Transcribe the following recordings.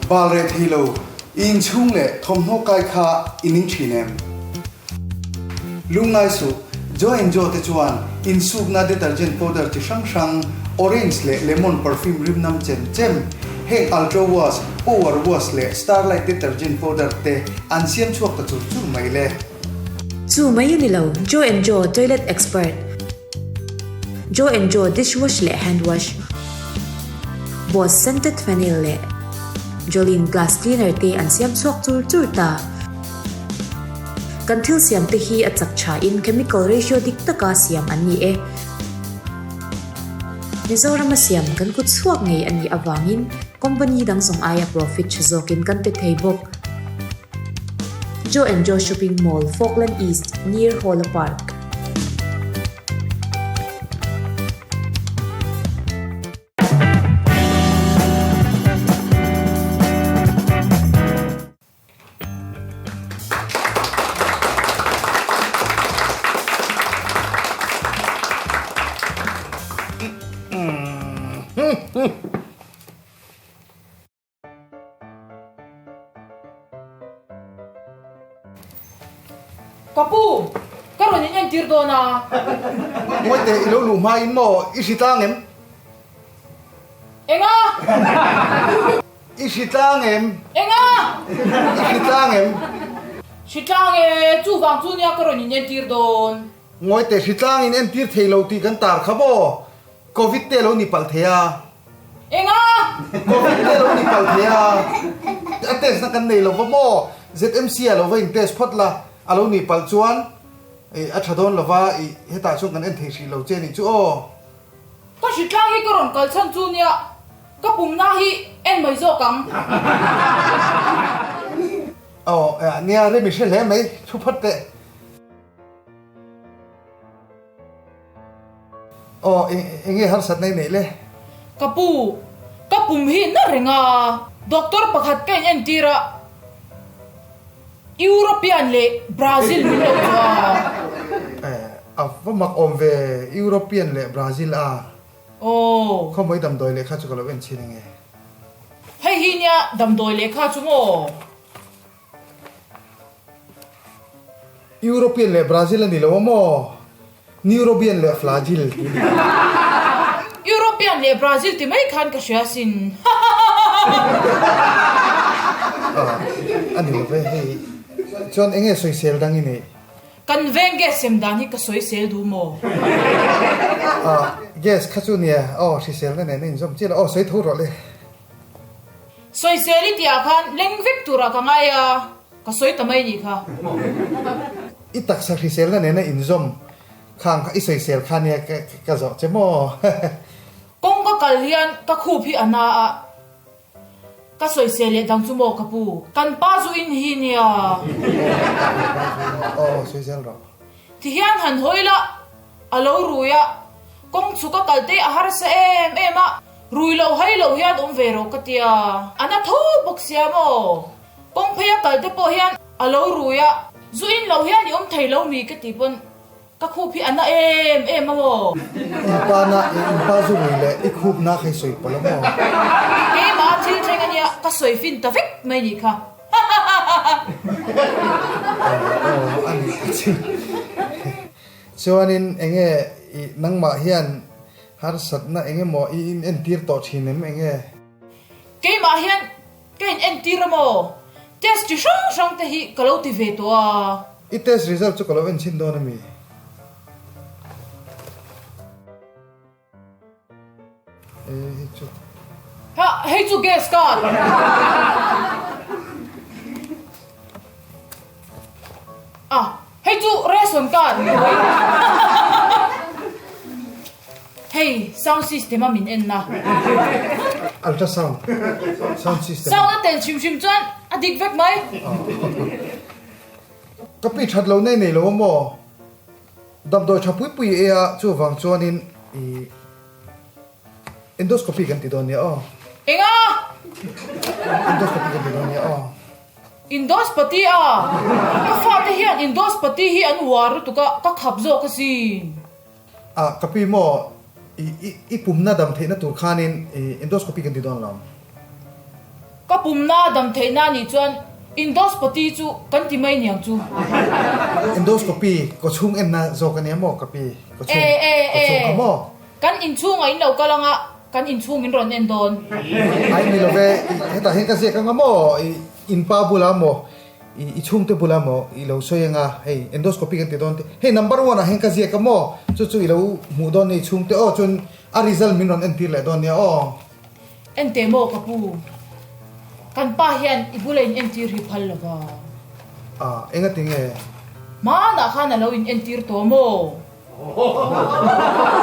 Bal reh thei lo, i inchhung leh thawmhnaw kai kha i ning thin em? Lungngai suh, Jo and Jo te chuan insukna detergent powder chi hrang hrang, orange leh lemon perfume rim nam chem chem, heng Ultra Wash, Power Wash leh Starlight detergent powder te an siam chhuak ta chur chur mai le. Chu mai a ni lo, Jo and Jo toilet expert, Jo and Jo dish wash leh hand wash, Boss scented phenyl leh Jolene glass cleaner te an siam chhuak chur chur ta. Kan thil siam te hi a chak tha in chemical ratio dik taka siam an ni e. Mizorama siam kan kut chhuak ngei a nih avangin company dang zawng aia profit tha zawkin kan pe thei bawk. Jo and Jo Shopping Mall, Falkland East, near Hawla Park. Ka pu, ka rawn in entir dawn a. Ngawi teh, i lo luh hma in maw i hri tlang em? Enga? I hri tlang em? Enga? I hri tlang em? Hri tlang e, chuvang chu nia ka rawn in entir dawn. Ngawi teh, hri tlang in entir thei lo tih kan tar kha maw? Covid te lo ni palh thei a. Enga? Covid te lo ni palh thei a. A test na kan nei lo va maw? ZMC ah lo va in test phawt la, a lo ni palh chuan a tha dawn lo va, i hetah chuan kan en thei hrih lo che nih chu aw. Ka hritlang hi ka rawn kal chhan chu nia, ka pumna hi en mai zawk ang. Aw, nia rem i hre hle mai, thu phawt teh. Aw, eng nge harsatna i neih le? Ka pu, ka pum hi na reng a, doctor pakhat ka in entir a, European leh Brazil min lo chu a. Eh, a va mak awm ve, European leh Brazil a. Aw. Khawmawii damdawi lehkha chu ka lo en chhin ange. Hei hi nia damdawi lehkha chu maw? European leh Brazil a ni lo a maw? Neurobian leh Flagil tih a ni. European leh Brazil ti mai khan ka hria sin. A ni lo ve hei. Chuan eng nge sawisel dang i neih? Kan veng gas sem dan hi ka sawisel duh maw? Gas kha chu nia aw hriselna nen a inzawm chiah lo. Aw sawi tho rawh le. Sawisel i tihah khan leng vek turah ka ngai a, ka sawi ta mai nih kha. I taksa hriselna nena inzawm khang kha i sawisel kha nia ka zawh che maw? Kawng ka kal hian ka khup hi a na a, ka sawisel leh dang chu maw ka pu? Kan pa zu in hi nia. Aw sawisel rawh. Ti hian han hawi la, a lo rui a, kawng chhuk a kal te a harsa em em a, Rui lo hai lo hian awm ve rawh ka tia. A na tho bawk sia maw? Kawng phei a kal te pawh hian a lo rui a, zu in lo hian i awm thei lo mi ka ti pawn ka khup hi a na em em a maw? In pa na, in pa zu rui leh i khup na kha i sawi pawlh a maw? Keimah thil thleng a nia, ka sawi fin ta vek mai nih kha. Aw, a nih ka chi. Chuanin enge i nangmah hian Harsatna eng emaw i in entir tawh thin em eng nge? Keimah hian ka in entir a maw? Test chi hrang hrang te hi ka lo ti ve tawh a. I test result chu ka lo en chhin dawn a mi? E hei chu. Ha, hei chu gas card. A, hei chu ration card ni mai. Hei sound system a min en na. Ultrasound sound system. Sound a tel hrim hrim chuan a dik vek mai. Ka pi that lo nei nei lo a maw? Damdawi tha pui pui e a chuvang chuanin i Endoscopy kan ti dawn nia aw. Enga? Endoscopy kan ti dawn nia aw. Indospati a? Ka fate hian Indospati hi an uar lutuk a, ka khap zawk asin. A, ka pi maw, i i pumna dam theihna tur khanin i endoscopy kan ti dawn lo. Ka pumna dam theihna nih chuan Endoscopy chu kan ti mai niang chu. Endoscopy kawchhung enna zawk a nia maw ka pi? Kawchhung, kawchhung kha maw? Kan inchhungah in lo kal anga kan inchhung in rawn en dawn. Ai ni lo ve, hetah hian ka ziak anga maw? In pa bulah maw? I chhungte bulah maw i lo sawi anga hei endoscopy kan ti dawn te hei number one ah hian ka ziak a maw chu chu i lo hmuh dawn nia i chhungte aw chuan a result min rawn entir leh dawn nia aw. En teh maw ka pu, kan pa hian i bula in entir hi phal lo va. A, enga ti nge? Hmanah khan a lo in entir tawh maw?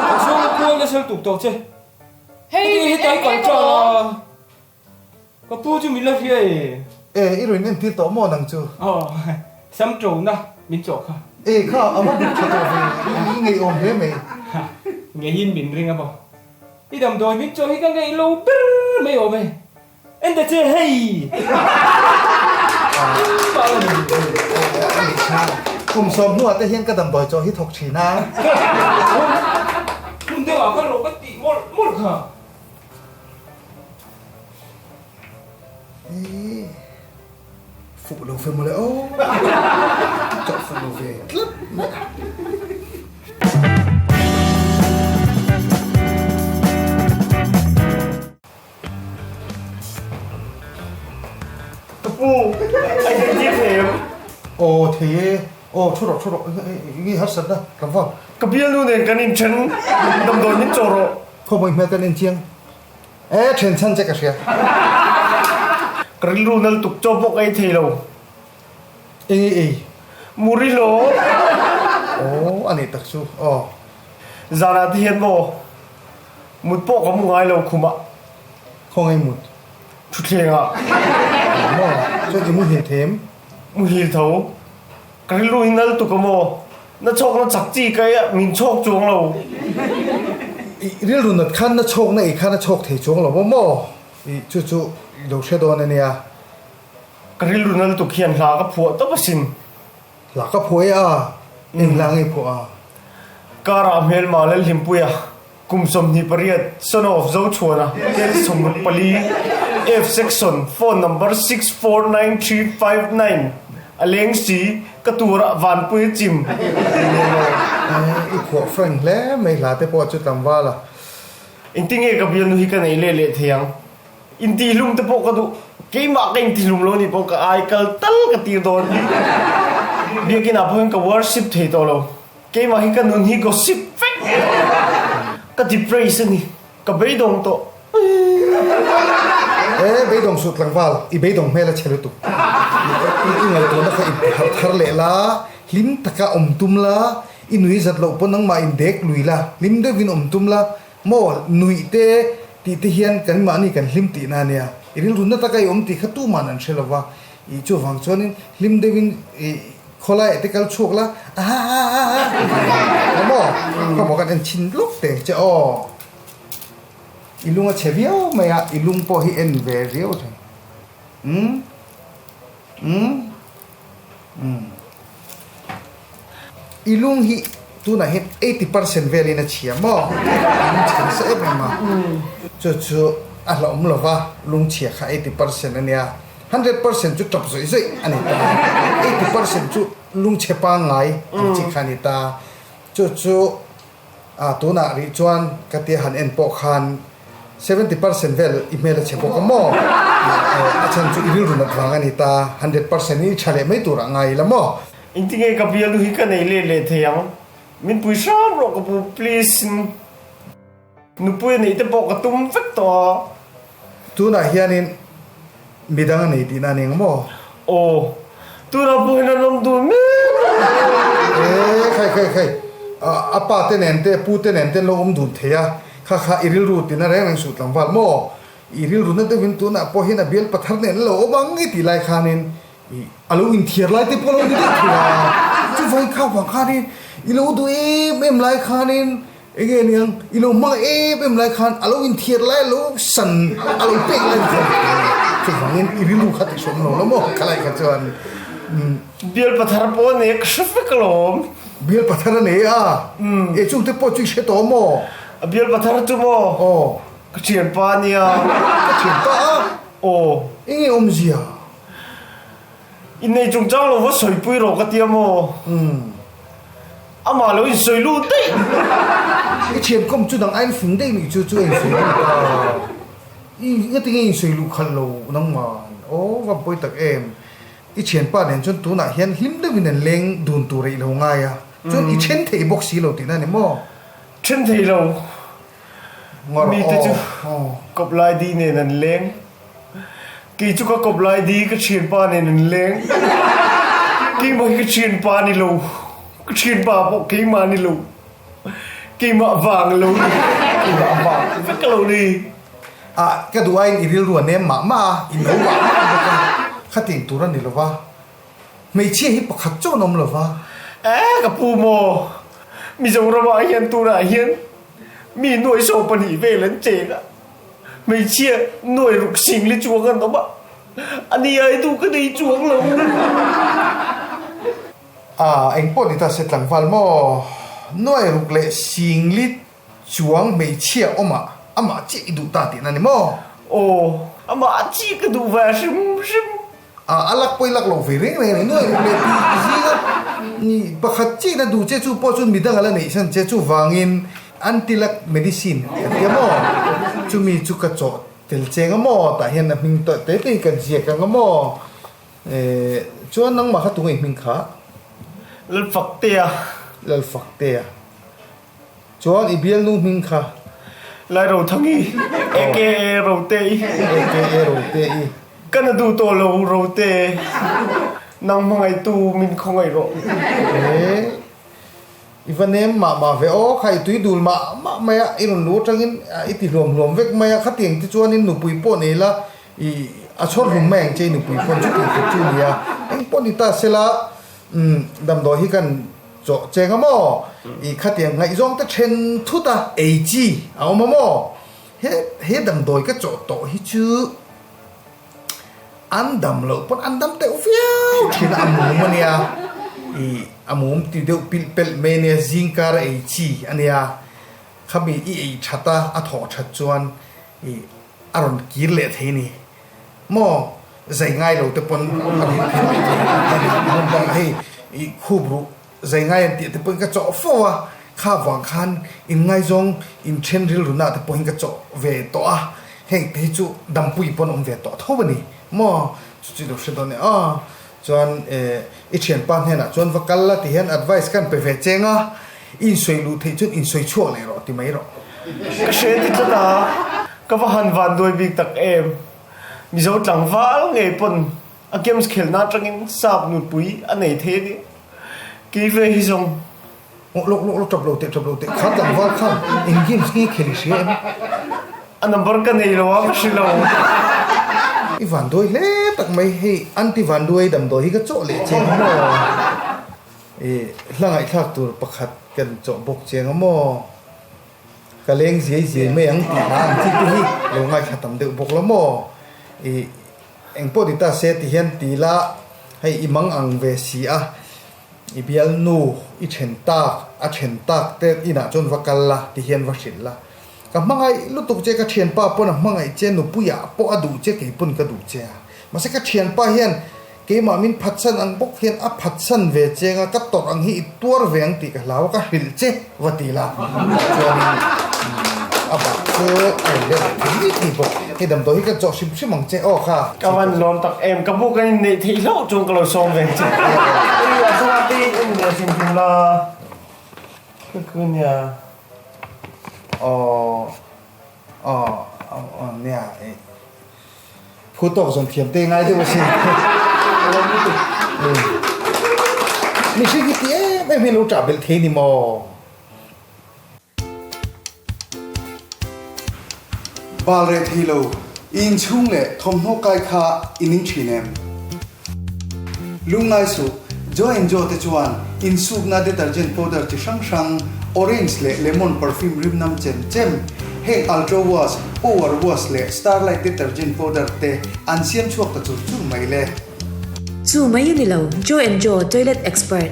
Ka chhung a kual nasa lutuk tawh che. Hei Heti min hetai entir kal tawh ta. lo. Ka pu chu min la hria e. E, i rawn entir tawh maw nang chu? Aw, sam ṭona min chawh kha. E, kha a va buk ṭha tawh ve, i ngeiawm hle mai. Ha, ngeiin min ring a maw. I damdawi min chawh hi ka ngei lo ber mai awm e. En ta che hei! Kum 10 te hian ka damdawi chawh hi thawk ṭhin a. Hmun deuhah khan rawh ka tih mawlh mawlh kha. Fuh lo fe mawle aw. Chawh fuh lo ve tlat mai a. Ka pu, a inentir thei em? Aw thei e. Aw thu rawh thu rawh nge harsatna kan va. Ka bialnu nen kan inthen damdawi min chawh rawh. Khawmawih hmel kan en chiang e then chhan che ka hria. Ka rilru nal tuk chaw pawh ka ei thei lo. Eng ei ei? Muri lo. Aw a nih tak chu aw. Zanah te hian maw mut pawh ka mu ngai lo khumah. Khawngaih mut? Thutthleng ah. Maw chuan i muhil them? Muhil tho. Ka rilru hi nal tuk a maw? Na chhawk na chak chi ka e, min chhawk chuang lo. I rilru nat khan na chhawk na ei khan a chhawk thei chuang lo maw maw? I chu chu i lo hre dawn a nia. Ka rilru nal tuk hian hla ka phuah tawp asin. Hla ka phuah e a, eng hla ngei phuah a? Karah hmelma Lalhlimpuia Kum 28, son of Zochhuana, tel 64, F section, phone number 649359, a leng si, ka turah vanpui a chim ti nen aw. I phuah frank hle mai hla te pawh chu tlangval a. Engtinge ka bialnu hi ka nei leh leh thei ang? Intihlum te pawh ka duh, keimah ka intihlum lo nih pawh ka ai kal tal ka tir dawn. Biakinn ah pawh hian ka worship thei tawh lo. Keimah hi ka nun hi gossip vek ka depress a ni, ka beidawng tawh. E beidawng suh tlangval, i beidawng hmel a chhe lutuk. I ngaihtuahna kha i harh thar leh la, hlim taka awm tum la, i nui zat loh pawh nangmah in dek lui la, hlim deuhin awm tum la, maw nuih te tih te hian kan mahni kan hlim tihna a nia. I rilru na taka i awm tih kha tuman an hre lova, i chuvang chuanin hlim deuhin i Khawlai te kal chhuak la, ahahahaha a maw? Kha maw kan en chhin lawk teh che aw. I lung a chhe viau mai a, i lung pawh hi en ve viau thei. Umm umm umm I lung hi tunah hian 80% velin a chhia maw? I lung chhe nasa em em a. Chu chu a hlauhawm lova, lung chhia kha 80% a nia. 100% chu tap zawih zawih a ni ta. 80% chu lungchhe pangngai ang chi kha a ni ta. Chu chu a tunah rih chuan ka tia han en pawh khan 70% vel i hmel a chhe bawk a maw? A chhan chu i rilru nat vang a ni ta. 100% in i tha leh mai turah ngai ila maw? Engtinge ka bialnu hi ka nei leh leh thei ang? Min pui hram rawh ka pu please. Nupui a neih te pawh ka tum vek tawh a. Tunah hianin midang a nei tihna a ni ang maw? Aw, tunah pawh hian an awm dun mek a. E, khai khai khai, a pa te nen te, pu te nen te an lo awm dun thei a, kha kha i rilru tina reng reng suh tlangval maw? I rilru na deuhin tunah pawh hian a bial pathar nen an lo awm ang i tih lai khanin I a lo inthiar lai te pawh a lo ni deuh thei a, chuvangin kha vang khanin i lo duh em em lai khanin eng nge niang i lo hmang em em lai khan a lo inthiar lai a lo san a lo pek lai khan chuvangin i rilru kha ti hrawm lo la maw khalai kha chuan Bial pathar pawh a nei a ka hre vek alawm. Bial pathar a nei a, e chung te pawh chu i hre tawh maw? A bial pathar chu maw? Aw. Ka thianpa a nia. Ka thianpa a? Aw. Enge awmzia? Innei chungchang lo va sawipui rawh ka tia maw? Umm. Amah lo insawi lut daih. I thian kawm chu dang ain fing daih nih chu chu a insawi lut a. I ngatinge insawi luh khalh lo nangman? Aw va pawi tak em. I thianpa nen chuan tunah hian hlim deuhin an leng dun tur a i lo ngai a. Chuan i then thei bawk si lo tihna a ni maw? Then thei lo. Mite chu kawp lai di nen an leng. Kei chu ka kawp lai di ka thianpa nen an leng. Keimah hi ka thianpa ni lo. Ka thianpa pawh keimah ni lo. Keimah vang lo ni. Keimah vang vek lo ni. Ah, ka duh aiin i rilru a nem mah mah a, i no mah mah bawk a, khatin tur a ni lo va. Hmeichhia hi pakhat chawn awm lo va. Eh, ka pu maw? Mizoramah hian tunah hian mi nuai 12 vel an cheng a, hmeichhia nuai ruk sing li chuang an awm a, a ni ai duh ka nei chuang lo. A, eng pawh ni ta se tlangval maw? Nuai ruk leh sing li chuang hmeichhia awmah amah chiah i duh ta tihna ni maw? Aw, amah chiah ka duh ve hrim hrim. A a lak pawh i lak loh ve reng reng a ni. Nuai ruk leh tih zinga ni pakhat chiah in a duh che chu pawh chuan midang a la neih san che chuvangin anti-luck medicine an ti a maw? Chumi chu ka chawh tel cheng a maw? Tah hian a hming tawh te te hi kan ziak ang a maw? Eh chuan nangmah kha tunge i hming kha? Lalfaktea. Lalfaktea. Chuan i bialnu hming kha. Lai Rothangi, aka Rote-i. Aka Rote-i. Ka na duh tawh lo Rote, nang hmangaihtu min khawngaih rawh. He, i va nem mah mah ve aw, kha i tui dul mah mah mai a, i rawn lu atangin i ti hluam hluam vek mai a, khatiang te chuanin nupui pawh nei la, i a chhawr hlum mai ang che i nupui pawn chutiang tur chu nia, eng pawh ni ta sela, umm damdawi hi kan Chaw cheng a maw? I khatiang ngaihzawng te then thut a ei chi a awm a maw? He he damdawi ka chaw tawh hi chu an dam loh pawn an dam deuh viau thin a, a mum a nia. I a mum ti deuh pilh pelh mai a nia, zingkar a ei chi a nia. Khami i ei that a, a thawh that chuan i a rawn kir leh thei a ni. Maw zai ngai lo te pawn a rawn phel mai thei a ni. Hmun dangah hei i khup ruh zai ngai an tih te pawhin ka chawh fo a, kha vang khan in ngaizawng in then rilru nah te pawhin ka chawh ve tawh a, heng te hi chu dampui pawn awm ve tawh tho a ni. Maw chu chu i lo hre dawn e aw. Chuan i thianpa hnenah chuan va kal la ti hian advice kan pe ve cheng a, i insawi luh theih chuan insawi chhuak leh rawh ti mai rawh. Ka hre ti tlat a, ka va han van duai bik tak em. Mizo tlangval ngei pawn a games khelhna atangin sap nupui a nei thei a ni. Kei ve hi zawng. Aw lawk lawk lawk tap lo teh tap lo teh kha tlangval khan eng games nge khel i hria em? A number ka nei lo a ka hre lo. I van duai hle tak mai hei anti van duai damdawi hi ka chawh leh cheng a maw? I hla ngaihthlak tur pakhat kan chawh bawk cheng a maw? Ka leng ziai ziai mai ang tih hla ang chi te hi lo ngaithla tam deuh bawk lo maw? I engpawh ni ta se ti hian ti la hei i mang ang ve si a. I bialnu i then tak, a then tak te inah chuan va kal la ti hian va hrilh la. Ka hmangaih lutuk che, ka thianpa pawn a hmangaih che, nupuiah pawh a duh che, kei pawn ka duh che a. Mahse ka thianpa hian keimah min phatsan ang bawk hian a phatsan ve cheng a, ka tawrh ang hi i tuar ve ang tih ka hlau a, ka hrilh che va ti la. Chuanin a bak chu a rawn let leh thei mai thei bawk. Hei damdawi hi ka chawh hrim hrim ang che aw kha. Ka van lawm tak em, ka bu kan inneih theih hlauh chuan ka lo sawm ve che. Hei a thlalak te hi en ve hrim hrim la, ka ku nia. Aw aw aw nia eh phu tawk zawn thiam te ngai deuh asin. Mihring hi ti em em hi lo ṭah belh thei ni maw? Bal reh thei lo, i inchhung leh thawmhnaw kai kha i ning thin em? Lungngai suh, Jo and Jo te chuan insukna detergent powder chi hrang hrang, orange leh lemon perfume rimnam chem chem, heng Ultra Wash, Power Wash leh Starlight detergent powder te an siam chhuak ta chur chur mai le. Chu mai a ni lo, Jo and Jo toilet expert.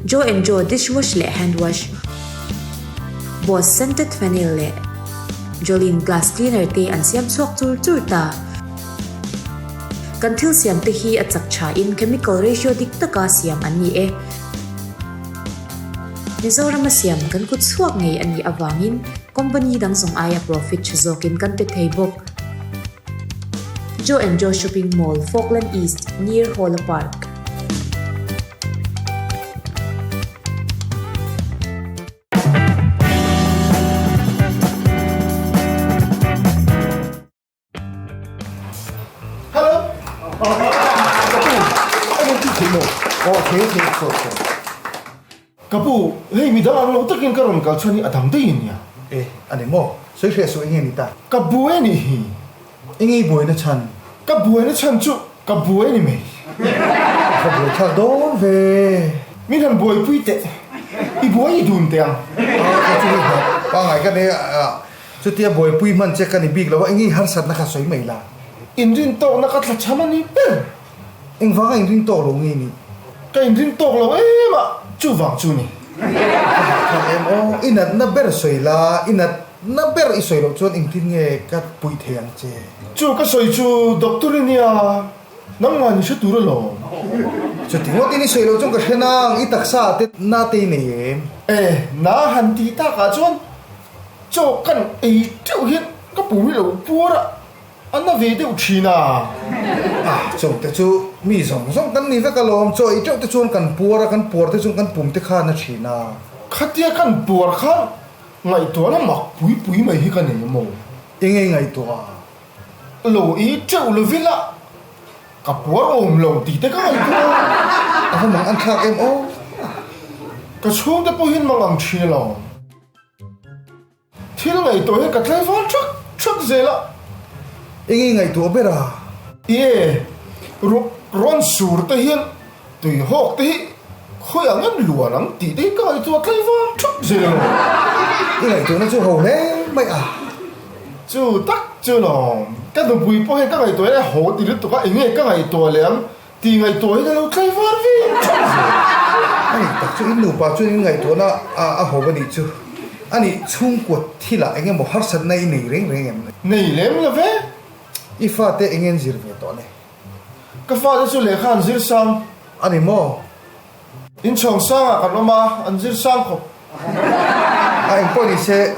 Jo and Jo dishwash leh hand wash, Boss scented phenyl leh Jolene glass cleaner te an siam chhuak chur chur ta. Kan thil siam te hi a chak tha in chemical ratio dik taka siam an ni e. Mizorama siam kan kut chhuak ngei a nih avangin company dang zawng aia profit tha zawkin kan pe thei bawk. Joe and Joe Shopping Mall, Falkland East, near Hawla Park. Hello. Aw thei thei saw saw. Ka pu, hei midang ang lo takin ka rawn kal chhan hi a dang daih ania. E, a ni maw? Sawi hriat suh enge ni ta? Ka buai a nih hi. Enge i buaina chhan? Ka buaina chhan chu ka buai ni mai. Ka buai thlak dawn ve. Min han buaipui teh. I buai i dun teh ang. Ka chu hei hlauh pangngai ka nei a, chutia buaipui hman che ka ni bik lo a, enge i harsatna kha sawi mai la. Inrin tawkna ka thla cham a ni ber. Engvanga inring tawk lo nge ni? Ka inring tawk lo em a, chuvang chu ni. Ka hahthlak em aw, i natna ber sawi la, i natna ber i sawi loh chuan engtin nge ka puih thei ang che? Chu ka sawi chu doctor i nia, nangmah ni hre tur alawm. Chuti ngawtin i sawi loh chuan ka hre nang, i taksa ah te na te i nei em? E, na han tih takah chuan chaw kan ei teuh hian ka pum hi lo puar a. A na ve deuh thin a. Ah, chawng te chu mi zawng zawng kan ni vek alawm. Chaw ei teuh te chuan kan puar a, kan puar te chuan kan pum te kha a na thin a. Khatia kan puar khan ngaihtuahna mak pui pui mai hi ka nei maw? Enge ngaihtuah? Lo ei teuh lovin a, ka puar awm lo tih te ka ngaihtuah a. A va mang an thlak em aw? Ka chhungte pawhin mang ang thin alawm. Thil ngaihtuah hi ka tlai val thak thak zel a. Enge ngaihtuah ber a? Ie, rawn sur te hian tui hawk te hi khawi ang em luan ang tih te hi ka ngaihtuah tlai val thak zel a. I ngaihtuahna chu ho hle mai a. Chu tak chu lawm. Ka nupui pawh hian ka ngaihtuah hian a haw ti lutuk a, enge ka ngaihtuah leh ang tih ngaihtuah hi ka lo tlai var ve thak zel. Hei tak chu in nupa chuan in ngaihtuahna a haw a nih chu. A nih chhungkua thilah eng emaw harsatna i nei reng reng em? Nei lem lo ve. I fate eng en zir ve tawh le? Ka fate chu lehkha an zir sang. A ni maw? Inchhawng sangah kan awm a, an zir sang khawp. A eng pawh ni se,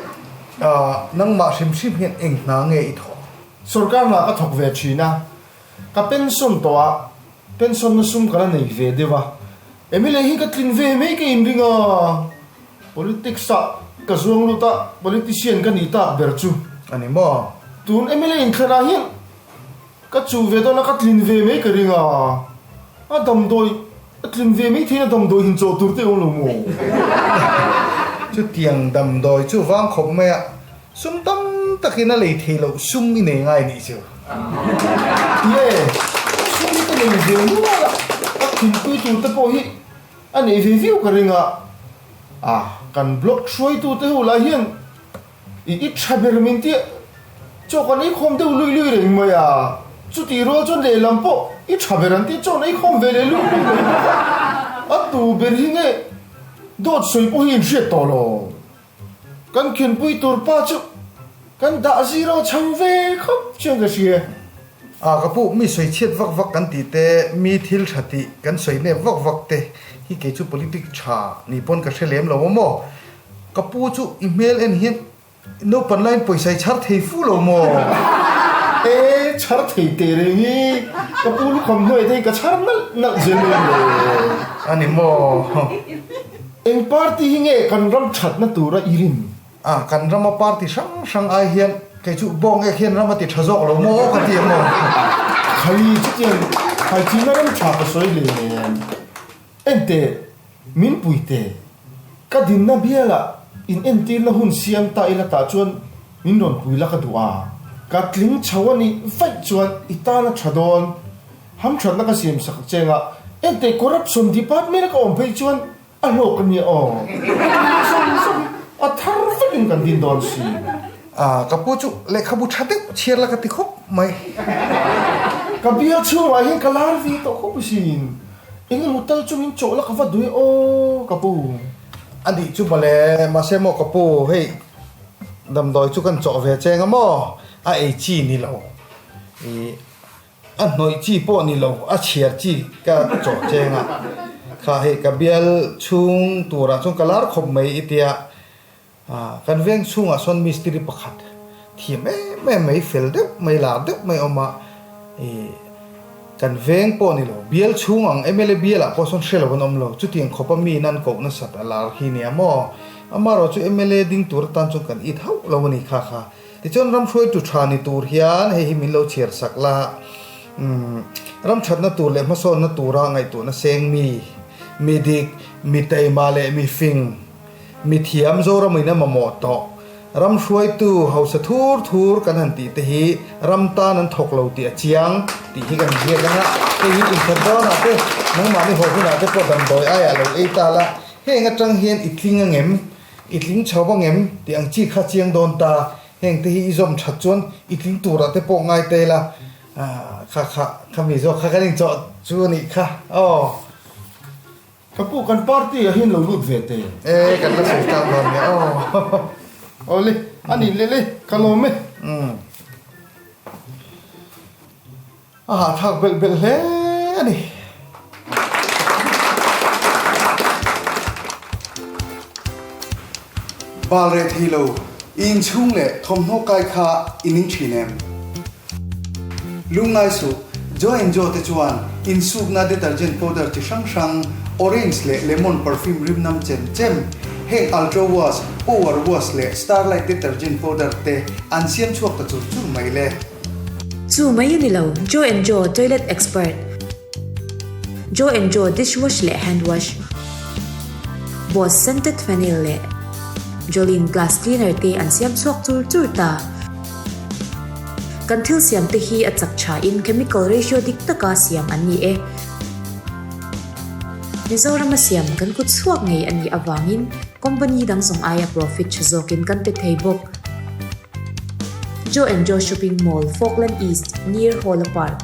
nangmah hrim hrim hian eng hna nge i thawh? Sorkar hna ka thawk ve thin a, Ka pension tawh a, pension na sum ka la nei ve deuh a, Emily hi ka tlin ve mai ka inring a, politics ah ka zuang lut a, politician ka nih tak ber chu. A ni maw? Tun Emily inthlan ah hian ka chuh ve dawn a, ka tlin ve mai ka ring a, a damdawi a tlin ve mai theiin a damdawi inchawh tur te awm lo maw? Chutiang damdawi chu vang khawp mai a, Sum tam takin a lei thei loh sum i nei ngai nih chu. Ye, sum hi ka nei ve nual a, ka thinpui tur te pawh hi a nei ve viau ka ring a. Ah, kan blog hruaitu te ho lah hian i i tha ber min tia chaw kan ei khawm deuh lui lui reng mai a, chutih rual chuan lehlam pawh i tha ber an tia chaw an ei khawm ve leh lui lui mai bawk a, a tu ber hi nge dawt sawi pawh hi inhriat tawh lo. Kan khinpui tur pa chu kan dah zero chho ve khawp chuan ka hria. A ka pu, mi sawi chhiat vak vak kan tih te, mi thil tha tih kan sawi nep vak vak te hi kei chu politic tha ni pawn ka hre lem lo a maw? Ka pu chu i hmel en hian naupan laiin pawisa i chhar thei fu lo maw? E, chhar thei teh reng hi ka pu lukham hnuai te hi ka chhar nalh nalh zel mai le. A ni maw? Eng party hi nge kan ram thatna tura i rin? A, kan rama party hrang hrang ai hian kei chu bawng ek hian ram a ti tha zawk lo maw ka ti ang aw. Khai chutiang khai china ram tha ka sawi hle nen. Enteh, min pui teh. Ka dinna bialah in entirna hun siam ta ila tah chuan min rawn pui la ka duh a. Ka tling chho a nih vaih chuan i tan a tha dawn. Hamthatna ka siam sak cheng a, enteh corruption department a ka awm phei chuan a hlawk a nia aw. Zawng zawng a thar vekin kan din dawn si. A, ka pu chu lehkhabu tha deuh chhiar la ka ti khawp mai. Ka bial chhungah hian ka lar ve tawh khawp asin. Eng emaw tal chu min chawh la ka va duh e aw ka pu. A nih chu mawle, mahse maw ka pu, hei damdawi chu kan chawh ve cheng a maw, a ei chi ni lo. I. A hnawih chi pawh ni lo, a chhiar chi ka chawh cheng a. Kha hei ka bial chhung turah chuan ka lar khawp mai i tia. Kan veng chhungah sawn mistiri pakhat thiam em em mai, fel deuh mai, lar deuh mai a awm a. Ih, kan veng pawh ni lo, bial chhung ang mla bialah pawh sawn hre lo an awm lo. Chutiang khawpa miin an koh nasat a lar khi nia maw? Amaherawhchu mla ding tur atan chuan kan it hauh lo a ni kha kha. Tichuan ram hruaitu tha ni tur hian hei hi min lo chhiar sak la, umm, ram thatna tur leh hmasawnna tura ngaihtuahna seng mi, mi dik, mi taima leh mi fing, mi thiam Zoramin a mamawh tawh. Ram hruaitu hausa thur thur kan han tih te hi ram tan an thawk lo tih a chiang tih hi kan ziak ang a, hei hi inkhat dawnah te nangmahni haw hunah te pawh damdawi aiah lo ei ta la, heng atang hian i tling angem? I tling chho vang em? Tih ang chi kha chiang dawn ta. Heng te hi i zawm that chuan i tling turah te pawh ngai ta ila. Kha kha kha mi zawk kha kan inchawh chu a nih kha aw. Ka pu kan party ah hian lo lut ve teh. E kan la sawi tak dawn nia aw. Awle a nih leh le ka lawm e. A hahthlak belh belh hle a ni. Bal reh thei lo, i inchhung leh thawmhnaw kai kha i ning thin em? Lungngai suh, Joe and Joe te chuan insukna detergent powder chi hrang hrang, orange leh lemon perfume rim nam chem chem, heng Ultra Wash, Power Wash leh Starlight detergent powder te an siam chhuak ta chur chur mai le. Chu mai a ni lo, Joe and Joe Toilet Expert, Joe and Joe Dishwash leh Hand Wash, Boss Scented Phenyl leh Jolene Glass Cleaner te an siam chhuak chur chur ta. Kan thil siam te hi a chak tha in chemical ratio dik taka siam an ni e. Mizorama siam kan kut chhuak ngei a nih avangin company dang zawng aia profit tha zawkin kan pe thei bawk. Joe and Joe Shopping Mall, Falkland East, near Hawla Park.